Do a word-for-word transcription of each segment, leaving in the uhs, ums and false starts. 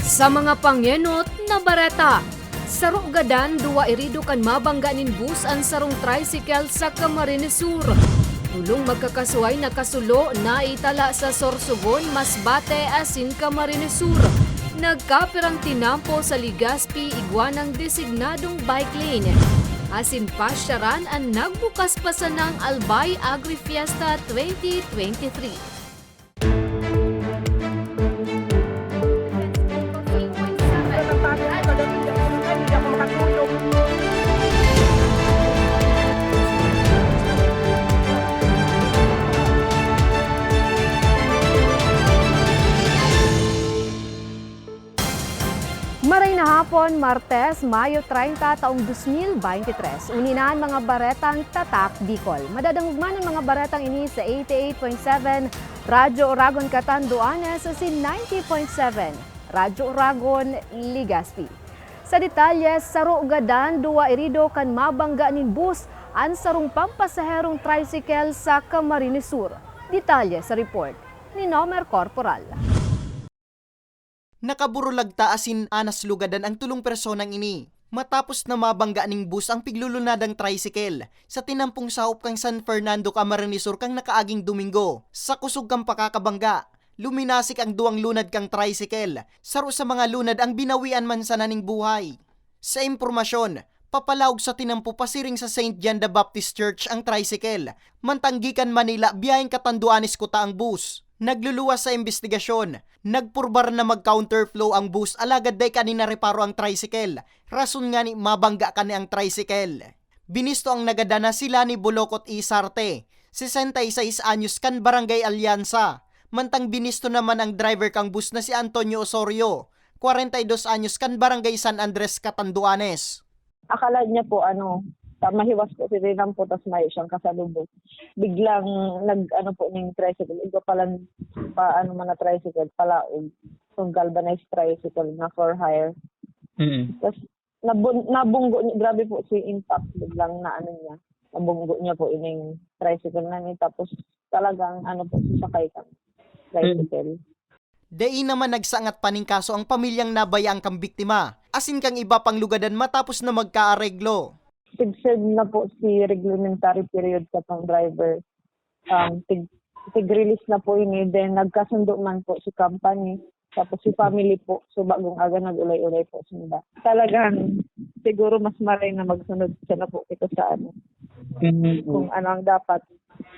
Sa mga pangenot na bareta, saro gadan, duwa erido kan mabangga nin bus an sarong tricycle sa Camarines Sur. Tolong magkakasuhay na kasulo naitala sa Sorsogon, Masbate asin Camarines Sur. Nagkapirang tinampo sa Legazpi igwa ng designadong bike lane. Asin pasyaran an nagbukas pa sanang Albay Agri-Fiesta twenty twenty-three. Maray na hapon, Martes, Mayo treinta, taong dos mil beintitres. Uni na an mga baretang Tatak Bicol. Madadangog man an mga baretang ini sa eighty-eight point seven Radyo Oragon Catanduanes asin ninety point seven Radyo Oragon, Legazpi. Sa detalye, saro gadan, duwa erido kan mabangga nin bus an sarong pampasaherong tricycle sa Camarines Sur. Detalye sa report ni Nomer Corporal. Nakaburulag ta asin anas lugadan ang tolong personang ini, matapos na mabangga ning bus ang piglulunadang tricycle sa tinampong sahop kan San Fernando, Camarines Sur kan nakaaging Domingo. Sa kusog kan pakakabangga, luminasik ang duwang lunad kan tricycle, saro sa mga lunad ang binawian man sana ning buhay. Sa impormasyon, papalaog sa tinampo pasiring sa Saint John the Baptist Church ang tricycle, mantang gikan Manila biyaheng Catanduanes kuta ang bus. Nagluluwas sa imbestigasyon, nagpurbar na mag-counterflow ang bus alagad dai kani nareparo ang tricycle, rason ngani mabangga kani ang tricycle. Binisto ang nagadan na si Lani Bolocot Isarte, sesenta y seis anyos, kan Barangay Alianza, mantang binisto naman ang driver kan bus na si Antonio Osorio, kwarenta y dos anyos, kan Barangay San Andres, Catanduanes. Akala niya po, ano, ta-, mahiwas po si Rinam po, tas mayo siyang kasalubong. Biglang nag-ano po ning tricycle, igwa palan pa, ano man na tricycle, palaog. Itong galvanized tricycle na for hire. Mm. Tas nabun-, nabunggo niya, grabe po si impact, biglang na ano niya, nabunggo niya po ining tricycle na ni, tapos talagang ano po, sasakay kami. Tricycle. Dai naman nagsangat pa nin kaso ang pamilyang nabayaan kan biktima, asin kan iba pang lugadan matapos na magkaareglo. Sigsig na po si reglementary period sa tong driver. Um, tig-, tig-release na po ini, then nagkasundo man po si company, tapos si family po. So, bagong aga, nag-ulay-ulay po sinda. Talagang siguro mas maray na magsunod sana po kita sa ano, Mm. kung ano ang dapat.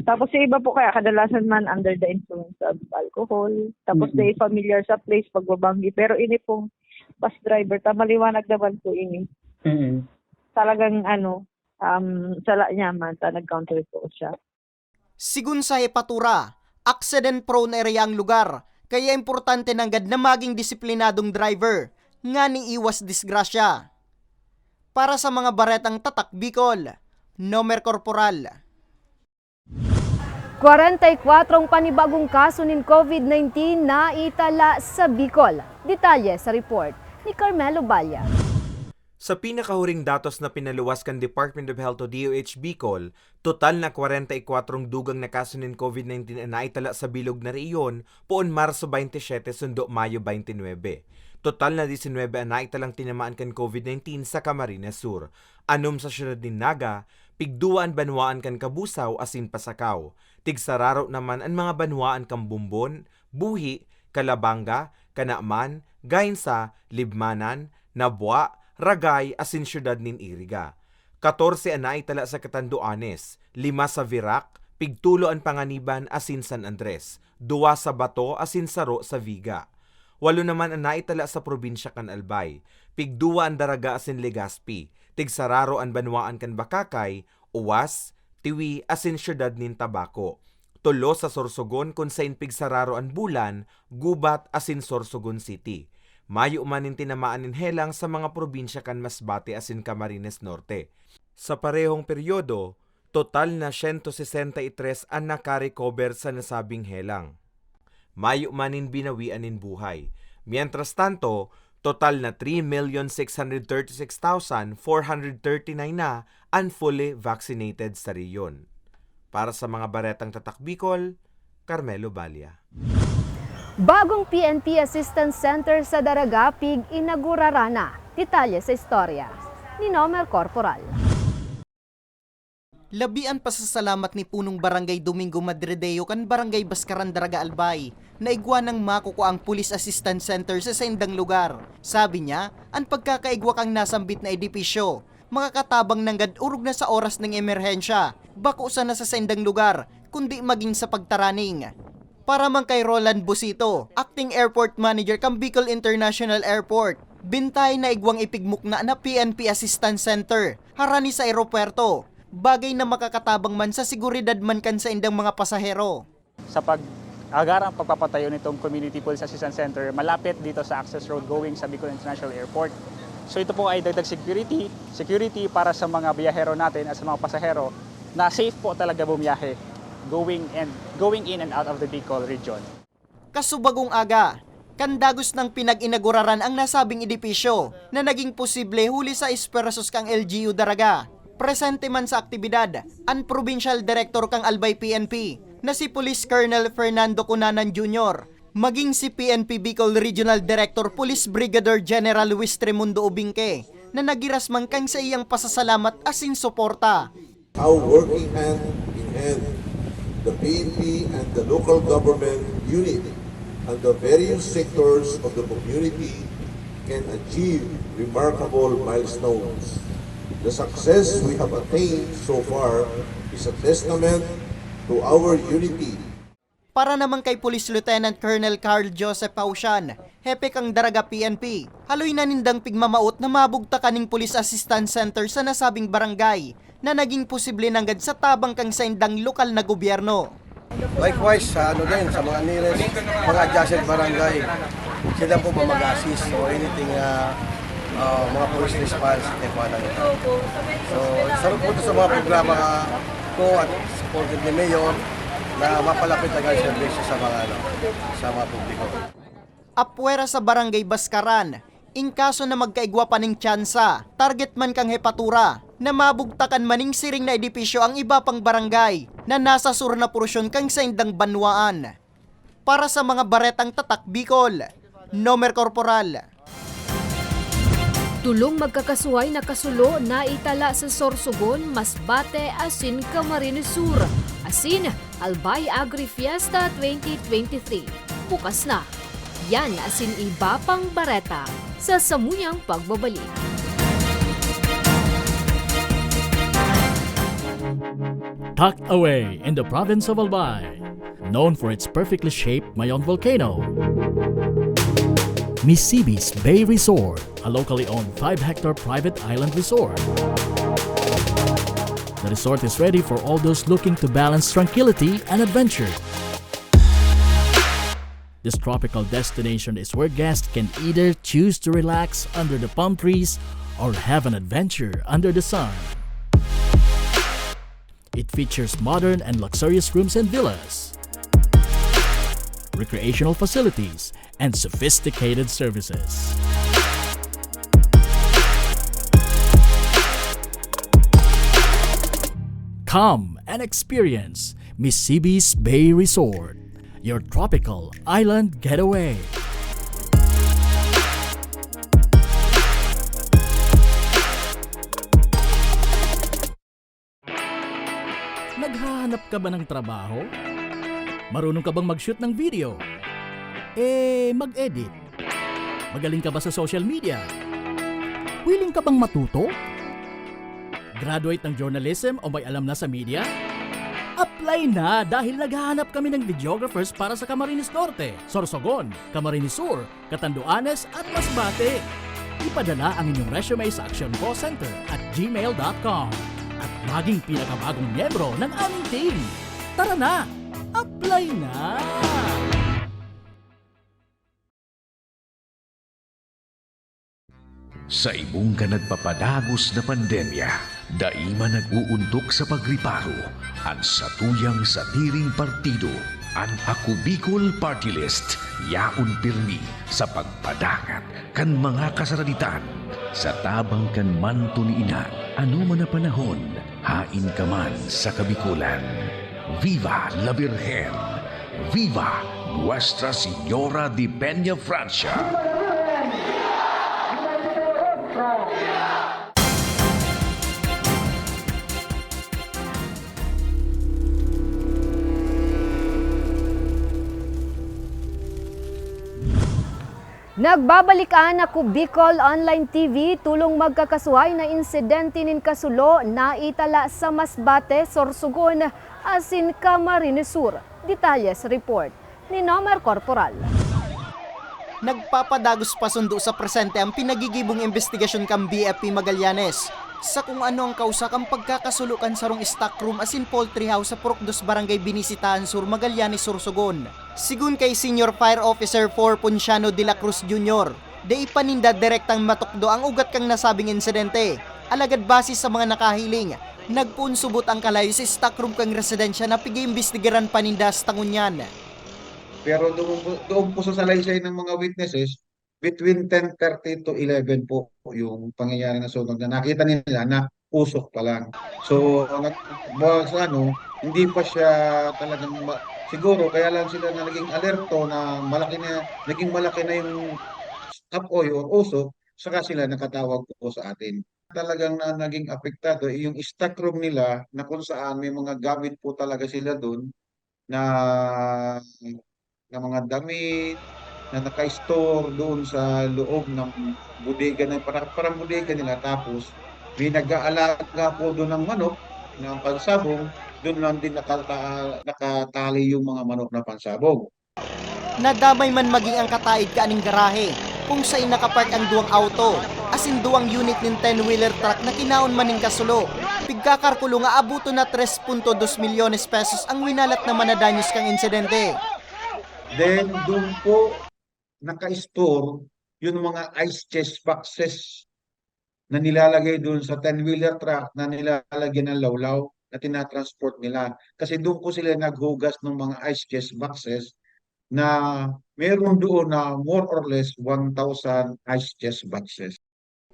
Tapos yung iba po kaya kadalasan man under the influence of alcohol. Tapos Mm. they familiar sa place, pagbabanggi. Pero ini pong bus driver, ta maliwanag naman po ini. Mm. Talagang ano, um, sala niya man, ta nag-counter po siya. Sigun sa hepatura, accident-prone area ang lugar, kaya importante nanggad na maging disiplinadong driver, ngani iwas disgrasya. Para sa mga baretang Tatak Bicol, Nomer Corporal. Kwarenta y kwatro ang panibagong kaso nin COVID nineteen na itala sa Bicol. Detalye sa report ni Carmelo Balla. Sa pinakahuring datos na pinaluwas kan Department of Health o D O H Bicol, total na kwarenta y kwatro ang dugang na kaso nin COVID nineteen an naitala sa bilog na rehiyon poon Marso baynte siyete sundo Mayo baynte nuebe. Total na disinwebe an naitalang tinamaan kan COVID nineteen sa Camarines Sur, anom sa siyudad nin Naga, pigduwa an banwaan kan Cabusao asin Pasacao. Tigsararo naman an mga banwaan kan Bombon, Buhi, Calabanga, Canaman, Gainza, Libmanan, Nabua, Ragay asin siyudad nin Iriga. Katorse an naitala sa Catanduanes, lima sa Virac, pigtulo an Panganiban asin San Andres, duwa sa Bato asin saro sa Viga. Walo naman an naitala sa probinsya kan Albay, pigduwa an Daraga asin Legazpi, tigsararo an banwaan kan Bacacay, Uwas, Tiwi asin siyudad nin Tabaco. Tolo sa Sorsogon kun sain pigsararo an Bulan, Gubat asin Sorsogon City. Mayo man nin tinamaan nin helang sa mga probinsya kan Masbate asin Camarines Norte. Sa parehong peryodo, total na siyento sesenta y tres an naka-recover sa nasabing helang. Mayo man nin binawian nin buhay. Mientras tanto, total na three million six hundred thirty-six thousand four hundred thirty-nine na an fully vaccinated sa rehiyon. Para sa mga baretang Tatak Bicol, Carmelo Balla. Bagong P N P Assistance Center sa Daraga pig-inaguraran na. Detalye sa istorya ni Nomer Corporal. Labi an pasasalamat ni Punong Barangay Domingo Madrideo kan Barangay Bascaran, Daraga, Albay, na igwa nang makukua ang Police Assistance Center sa saindang lugar. Sabi niya, an pagkakaigwa kan nasambit na edipisyo makakatabang nanggad orog na sa oras nin emerhensya, bako sana sa saindang lugar, kundi magin sa pagtaraning. Para man kay Roland Busito, Acting Airport Manager kan Bicol International Airport, bantay na igwang ipigmukna na P N P Assistance Center harani sa eropuwerto, bagay na makakatabang man sa seguridad man kan saindang mga pasahero. Sa pag-agarang pagpapatayo nitong Community Police Assistance Center malapit dito sa access road going sa Bicol International Airport. So ito po ay dagdag security, security para sa mga biyahero natin at sa mga pasahero na safe po talaga bumiyahe going and going in and out of the Bicol region. Kasubagong aga, kan dagos nang pinag-inaguraran ang nasabing edipisyo na naging posible huli sa esfuerzos kan L G U Daraga. Presente man sa aktibidad an Provincial Director kan Albay P N P na si Police Colonel Fernando Cunanan Junior, maging si P N P Bicol Regional Director Police Brigadier General Luis Tremundo Ubingke, na naggiras man kan saiyang pasasalamat asin suporta. How working hand in hand, the P N P and the local government unit and the various sectors of the community can achieve remarkable milestones. The success we have attained so far is a testament to our unity. Para naman kay Police Lieutenant Colonel Carl Joseph Pausian, hepe kan Daraga P N P, haloy na nindang pigmamawot na mabugtakan nin Police Assistance Center sa nasabing barangay na naging posible nanggad sa tabang kan saindang lokal na gobyerno. Likewise, sa ano din, sa mga nearest, mga adjacent barangay, sila po ba mag-assist o anything, ah, ah, mga police response, eh, paano yun? So, sarap po ito sa mga programa ko at supported ni Mayor na mapalapit ang serbisyo sa mga, ano, sa mga publiko. Apwera sa Barangay Bascaran, in kaso na magkaigwa pa nin tsansa, target man kan hepatura, na mabugtakan man nin siring na edipisyo ang iba pang barangay na nasa sur na porsyon kan saindang banwaan. Para sa mga baretang Tatak Bicol, Nomer Corporal. Tolong magkakasuhay na kasulo naitala sa Sorsogon, Masbate asin Camarines Sur, asin Albay Agri Fiesta twenty twenty-three. Bukas na. Yan asin iba pang bareta sa samuyang pagbabalik. Tucked away in the province of Albay, known for its perfectly shaped Mayon volcano, Misibis Bay Resort, a locally owned five-hectare private island resort. The resort is ready for all those looking to balance tranquility and adventure. This tropical destination is where guests can either choose to relax under the palm trees or have an adventure under the sun. It features modern and luxurious rooms and villas, recreational facilities, and sophisticated services. Come and experience Misibis Bay Resort, your tropical island getaway. Naghahanap ka ba ng trabaho? Marunong ka bang mag-shoot ng video? Eh, mag-edit? Magaling ka ba sa social media? Willing ka bang matuto? Graduate ng journalism o may alam na sa media? Apply na, dahil naghahanap kami ng videographers para sa Camarines Norte, Sorsogon, Camarines Sur, Catanduanes at Masbate. Ipadala ang inyong resume sa actioncallcenter at gmail dot com at maging pinakabagong miyembro ng aming team. Tara na! Apply na! Sa ibong kan nagpapadagos na pandemya, dai man nag-uuntok sa pagriparo an satuyang sadiring partido. An Ako Bicol Party List yaon pirmi sa pagpadangat kan mga kasaraditan. Sa tabang kan manto ni Ina, anoman na panahon, haen ka man sa Kabikolan. Viva la Virgen! Viva Nuestra Señora de Peña Francia. Nagbabalik an Ako Bicol Online T V, tolong magkakasuhay na insidente nin kasulo naitala sa Masbate, Sorsogon asin Camarines Sur. Detalye sa report ni Nomer Corporal. Nagpapadagos pa sundo sa presente ang pinagigibong imbestigasyon kan B F P Magallanes sa kung ano ang kausa kan pagkakasulo kan sarong stockroom asin poultry house sa Purok dos Barangay Binisitahan Sur, Magallanes, Sorsogon. Sigun kay Senior Fire Officer four Ponciano de la Cruz Junior, dai pa ninda direktang matukdo ang ugat kan nasabing insidente. Alagad base sa mga nakahiling, nagpoon subot ang kalayo sa stockroom kan residensya na pig-iimbestigaran pa ninda hasta ngunyan. Pero doon po, doon po sa salaysay ng mga witnesses, between ten thirty to eleven po yung pangyayari na sunog na nakita nila na usok pa lang. So, nag, ba, sa ano, hindi pa siya talagang ma, siguro kaya lang sila na naging alerto na malaki na, naging malaki na yung apoy o usok, saka sila nakatawag po sa atin. Talagang na naging apektado yung stock room nila na kung saan may mga gamit po talaga sila doon na na mga damit na naka-store doon sa loob ng bodega na parang, parang bodega nila, tapos may nag-aalaga po doon ng manok ng pansabong, doon lang din nakata- nakatali yung mga manok na pansabong. Nadamay man maging ang kataid kaaning garahe kung sain nakapark ang duwang auto asin duwang unit nin ten-wheeler truck na kinaon man nin kasulo. Pigkakarkulo nga abuton na tres punto dos milyones pesos ang winalat na manadanyos kan insidente. Then doon po naka-store yung mga ice chest boxes na nilalagay doon sa ten-wheeler truck na nilalagyan ng lawlaw na tinatransport nila. Kasi doon po sila naghugas ng mga ice chest boxes na meron doon na more or less one thousand ice chest boxes.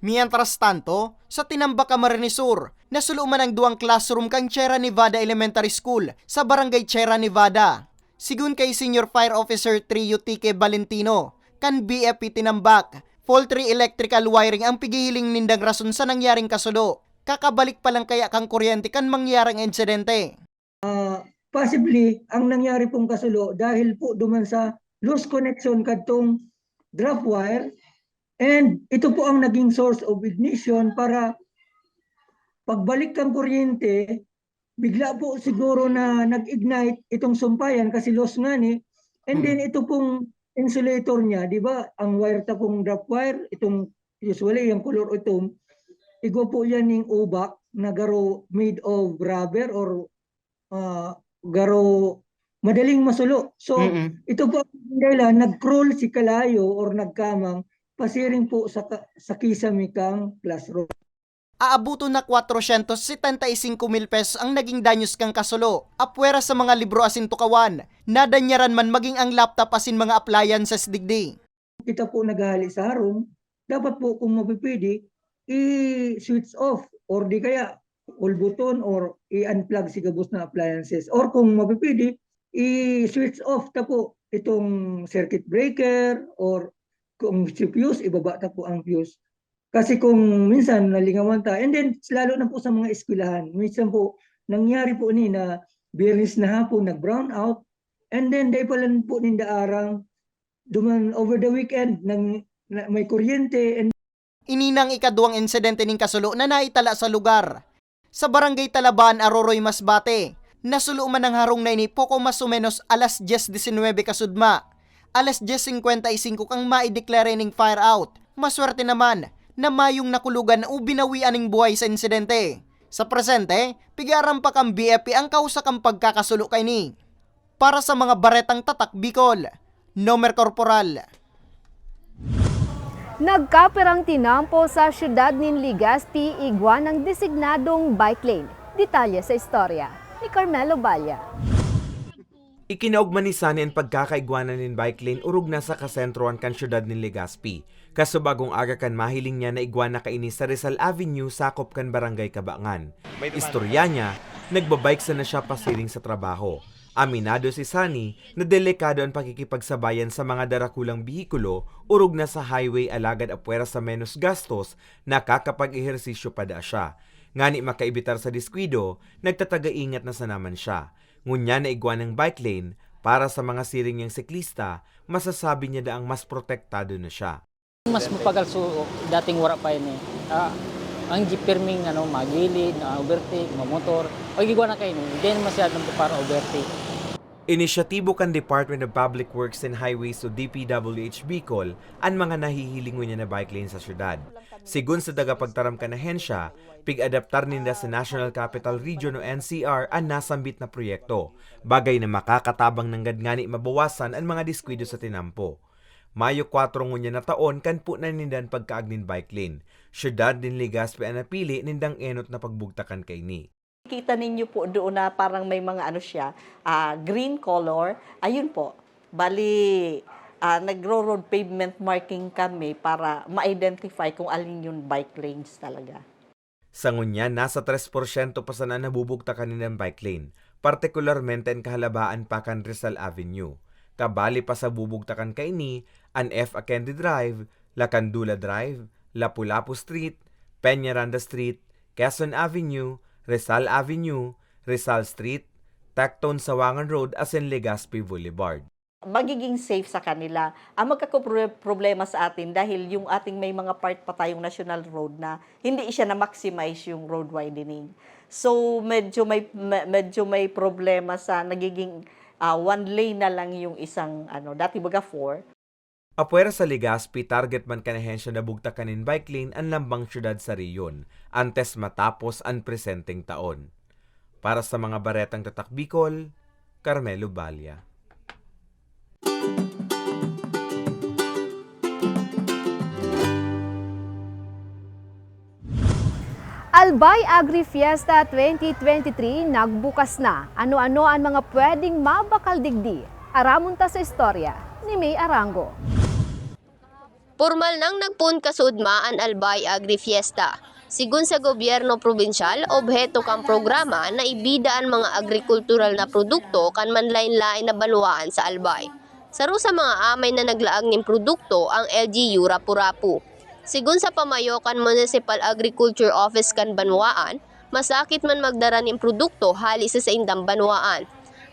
Mientras tanto, sa Tinambac, Camarines Sur, nasulo man ang duwang classroom kan Sierra Nevada Elementary School sa Barangay Sierra Nevada. Sigun kay Senior Fire Officer Trio Tique Valentino kan B F P Tinambac, faulty electrical wiring ang pighihiling nindang rason sa nangyaring kasulo. Kakabalik pa lang kaya kan kuryente kan mangyarang insidente? Possibly, ang nangyari pong kasulo dahil po duman sa loose connection kadtong drop wire, and ito po ang naging source of ignition para pagbalik kang kuryente, bigla po siguro na nag-ignite itong sumpayan kasi loose nga ni, and then ito pong insulator niya, di ba, ang wire ta pong drop wire, itong usually yung color itom, igwa po yan ning ubak na garo made of rubber or ah, garo madaling masulo. So, ito po ang dahilan, nag-crawl si kalayo or nagkamang pasiring po sa, ka- sa kisame kang classroom. Aaboton na kwatrosyentos setenta y singko mil pesos ang naging danyos kan kasulo, apwera sa mga libro asin tukawan. Nadanyaran man maging ang laptop asin mga appliances digdi. Kita po naghahali sa harong, dapat po kung mapipwede, i-switch off or di kaya kulbuton or i-unplug si gabos na appliances. Or kung mapipwede, i-switch off ta po itong circuit breaker or kung si fuse, ibaba ta po ang fuse. Kasi kung minsan nalingawan ta, and then lalo na po sa mga eskwelahan, minsan po nangyari po ni na Biyernes na hapon nag-brown out, and then dai pa lang po ninda arang duman over the weekend nang na, may kuryente and Ini nang ikaduwang insidente nin kasulo na naitala sa lugar. Sa Barangay Talabaan, Aroroy, Masbate, nasulo man ang harong na ini poko mas o menos alas dyes disinwebe kasudma. Alas dyes singkwenta y singko kang maideklara ining fire out. Maswerte naman na mayong nakulugan o binawian ning buhay sa insidente. Sa presente, pigarampak ang B F P ang kausa kan pagkakasulo kaini. Para sa mga baretang Tatak Bicol, Nomer Corporal. Nagkapirang tinampo sa siyudad nin Legazpi igwa ng designadong bike lane. Detalye sa istorya ni Carmelo Balla. Ikinaugma ni Sunny an pagkakaigwa na nin bike lane orog na sa kasentrohan kan siyudad nin Legazpi. Kasubagong aga kan mahiling niya na igwa na kaini sa Rizal Avenue, sakop kan Barangay Cabangan. Istorya niya, nagbabike sana siya pasiring sa trabaho. Aminado si Sunny na delikado an pakikipagsabayan sa mga darakulang behikulo orog na sa highway, alagad apwera sa menos gastos, nakakapag-ehersisyo pa daa siya. Ngani makaibitar sa diskuido, nagtataga-ingat na sana man siya. Ngunyan na igwa nang bike lane, para sa mga siring niyang siklista, masasabi niya daang mas protektado na siya. Mas mapagal so dating wara pa ini. Ah, ang jeep pirming ano, magilid, na overtake, mamotor. Pag igwa na kayo, hindi na masyadong para overtake. Inisyatibo kan Department of Public Works and Highways o D P W H Bicol an mga nahihiling ngunyan na bike lane sa syudad. Sigon sa tagapagtaram kan ahensya, pig-adaptar ninda sa National Capital Region o N C R an nasambit na proyekto, bagay na makakatabang nanggad ngani mabawasan an mga diskuido sa tinampo. Mayo kwatro ngunyan na taon kan punan ninda an pagkaag nin bike lane. Syudad nin Legazpi an napili nindang enot na pagbugtakan kaini. Kita ninyo po doon na parang may mga ano siya, ah, green color. Ayun po. Bali, ah, nagro-road pavement marking kami para ma-identify kung alin yung bike lanes talaga. Sa ngunyan, nasa tres porsyento pa sana nabubugtakan nindang bike lane, partikularmente an kahalabaan pa kan Rizal Avenue. Kabali pa sa bubugtakan kaini, an F. Akendi Drive, Lacandula Drive, Lapu-Lapu Street, Peñaranda Street, Quezon Avenue, Rizal Avenue, Rizal Street, Tecton Sawangan Road asin Legazpi Boulevard. Magiging safe sa kanila. Ang magkaproblema sa atin dahil yung ating may mga part pa tayong national road na hindi siya na-maximize yung road widening. So medyo may me- medyo may problema sa nagiging ah, one lane na lang yung isang ano, dati baga four. Apwera sa Legazpi, target man kan ahensya na bugtakan nin bike lane an lambang syudad sa rehiyon antes matapos an presenteng taon. Para sa mga baretang Tatak Bicol, Carmelo Balla. Albay Agri Fiesta twenty twenty-three nagbukas na. Ano-ano an mga pwedeng mabakal digdi? Aramon ta sa istorya ni May Arango. Pormal nang nagpoon kasuodma an Albay Agri Fiesta. Sigon sa gobyerno probinsyal, obheto kan programa na ibida an mga agrikultural na produkto kan manlaen-laen na banwaan sa Albay. Saro sa mga amay na naglaag nin produkto ang L G U Rapu-Rapu. Sigon sa pamayo kan Municipal Agriculture Office kan banwaan, masakit man magdara nin produkto hali sa saindang banwaan.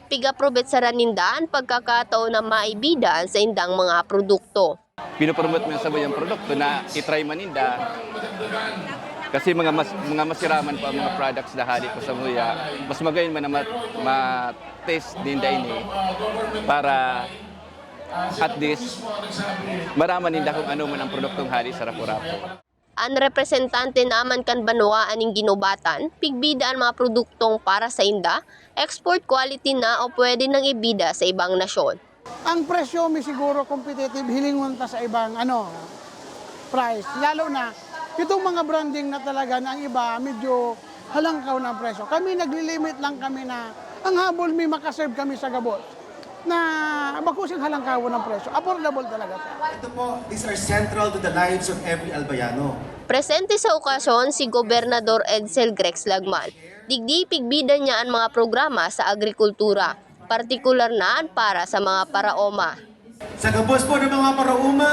Pig-aprobetsaran ninda an pagkakataon na maibida an saindang mga produkto. Pinopromote mo yung sabuyang produkto na i-try man ninda. Kasi mga mas, mga masiraman pa ang mga products na hali pa sa muya. Mas magayon man na mat, ma-taste ninda ini para at least maraman ninda kung ano man ang produktong hali sa Rapu-Rapu. An representante naman kan banwaan nin ginubatan, pigbida an mga produktong para sainda, export quality na o pwede nang ibida sa ibang nasyon. Ang presyo mi siguro competitive hilingon ta sa ibang ano price, lalo na itong mga branding na talaga na ang iba medyo halangkaw na ang presyo. Kami naglilimit lang kami na ang habol mi makaserve kami sa gabos na bako siyang halangkawon ang presyo. Affordable talaga siya. Ito po, these are central to the lives of every Albayano. Presente sa okasyon si Gobernador Edsel Grex Lagman. Digdi pigbida niya an mga programa sa agrikultura, partikular na an para sa mga paraoma. Sa gabos po ng mga paraoma,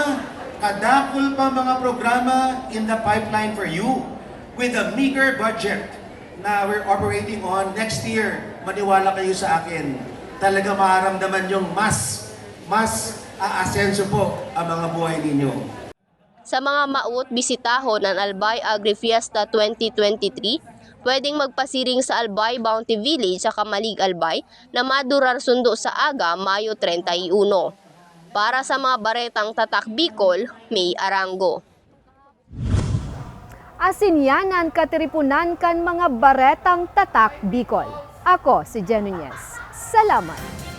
kadakul pa mga programa in the pipeline for you with a meager budget na we're operating on next year. Maniwala kayo sa akin, talaga maramdaman yung mas, mas aasenso po ang mga buhay ninyo. Sa mga maot bisitahon an Albay Agri Fiesta twenty twenty-three, pwedeng magpasiring sa Albay Bounty Village sa Camalig, Albay na madurar sundo sa aga, Mayo treinta y uno. Para sa mga baretang Tatak Bicol, May Arango. Asin yan an katiriponan kan mga baretang Tatak Bicol. Ako si Jen Nunez. Salamat!